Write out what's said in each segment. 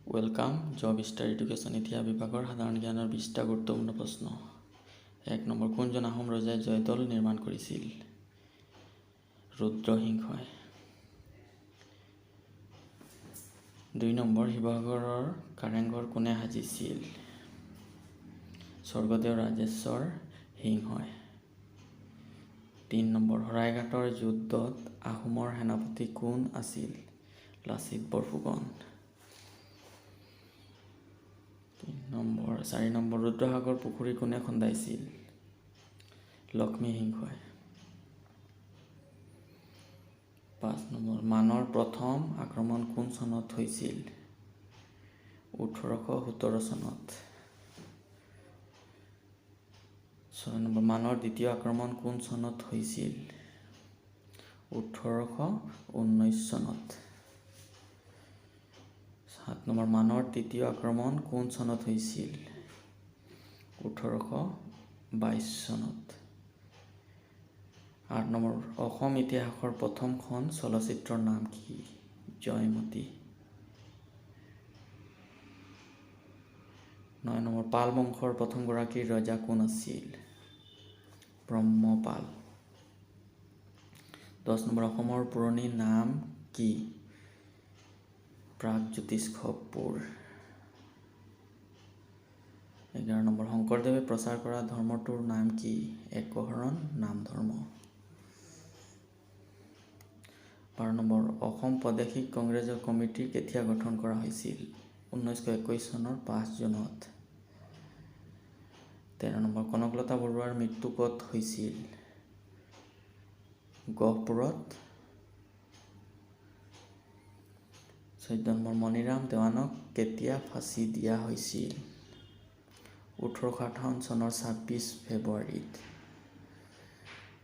Welcome job star education. ইতিহাস বিভাগৰ সাধাৰণ জ্ঞানৰ 20টা গুৰুত্বপূৰ্ণ প্ৰশ্ন। 1 নম্বৰ, কোনজন আহোম ৰজাই জয়দৌল নিৰ্মাণ কৰিছিল? ৰুদ্ৰসিংহই। 2 নম্বৰ, শিৱসাগৰৰ কাৰেংঘৰ কোনে সাজিছিল? স্বৰ্গদেউ ৰাজেশ্বৰ সিংহই। 3 নম্বৰ, শৰাইঘাটৰ যুদ্ধত আহোমৰ সেনাপতি কোন আছিল? লাচিত বৰফুকন। 4 নম্বৰ, ৰুদ্ৰসাগৰ পুখুৰী কোনে খন্দাইছিল? লক্ষ্মী সিংহই। 5 নম্বৰ, মানৰ প্ৰথম আক্ৰমণ কোন চনত হৈছিল? 1817 চনত। 6 নম্বৰ, মানৰ দ্বিতীয় আক্ৰমণ কোন চনত হৈছিল? 1819 চনত। 7 নম্বৰ, মানৰ তৃতীয় আক্ৰমণ কোন চনত হৈছিল? 1822 চনত। 8 নম্বৰ, অসম ইতিহাসৰ প্ৰথমখন চলচ্চিত্ৰৰ নাম কি? জয়মতী। 9 নম্বৰ, পাল বংশৰ প্ৰথমগৰাকী ৰজা কোন আছিল? ব্ৰহ্মপাল। 10 নম্বৰ, অসমৰ পুৰণি নাম কি? প্ৰাগজ্যোতিষপুৰ। 11 নম্বৰ, শংকৰদেৱে প্ৰচাৰ কৰা ধৰ্মটোৰ নাম কি? একশৰণ নাম ধৰ্ম। 12 নম্বৰ, অসম প্ৰাদেশিক কংগ্ৰেছৰ কমিটি কেতিয়া গঠন কৰা হৈছিল? 1921 চনৰ 5 জুনত। 13 নম্বৰ, কনকলতা বৰুৱাৰ মৃত্যু ক'ত হৈছিল? গহপুৰত। 14 নম্বৰ, মণিৰাম দেৱানক কেতিয়া ফাঁচী দিয়া হৈছিল? 1858 চনৰ 26 ফেব্ৰুৱাৰীত।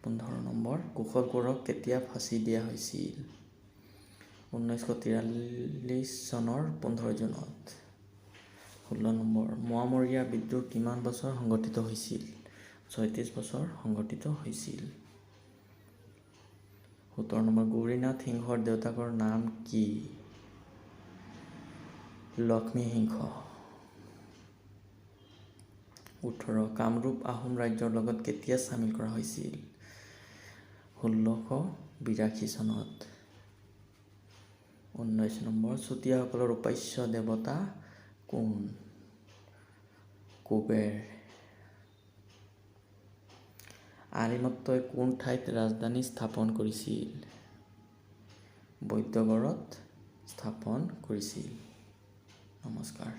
15 নম্বৰ, কুশল কোঁৱৰক কেতিয়া ফাঁচী দিয়া হৈছিল? 1943 চনৰ 15 জুনত। 16 নম্বৰ, মোৱামৰীয়া বিদ্ৰোহ কিমান বছৰ সংঘটিত হৈছিল? 36 বছৰ সংঘটিত হৈছিল। 17 নম্বৰ, গৌৰীনাথ সিংহৰ দেউতাকৰ নাম কি? লক্ষ্মী সিংহ। 18, কামৰূপ আহোম ৰাজ্যৰ লগত কেতিয়া চামিল কৰা হৈছিল? 1682 চনত। 19 নম্বৰ, চুতীয়াসকলৰ উপাস্য দেৱতা কোন? কুবেৰ। আলিমত্তই কোন ঠাইত ৰাজধানী স্থাপন কৰিছিল? বৈদ্যগড়ত স্থাপন কৰিছিল। নমস্কাৰ।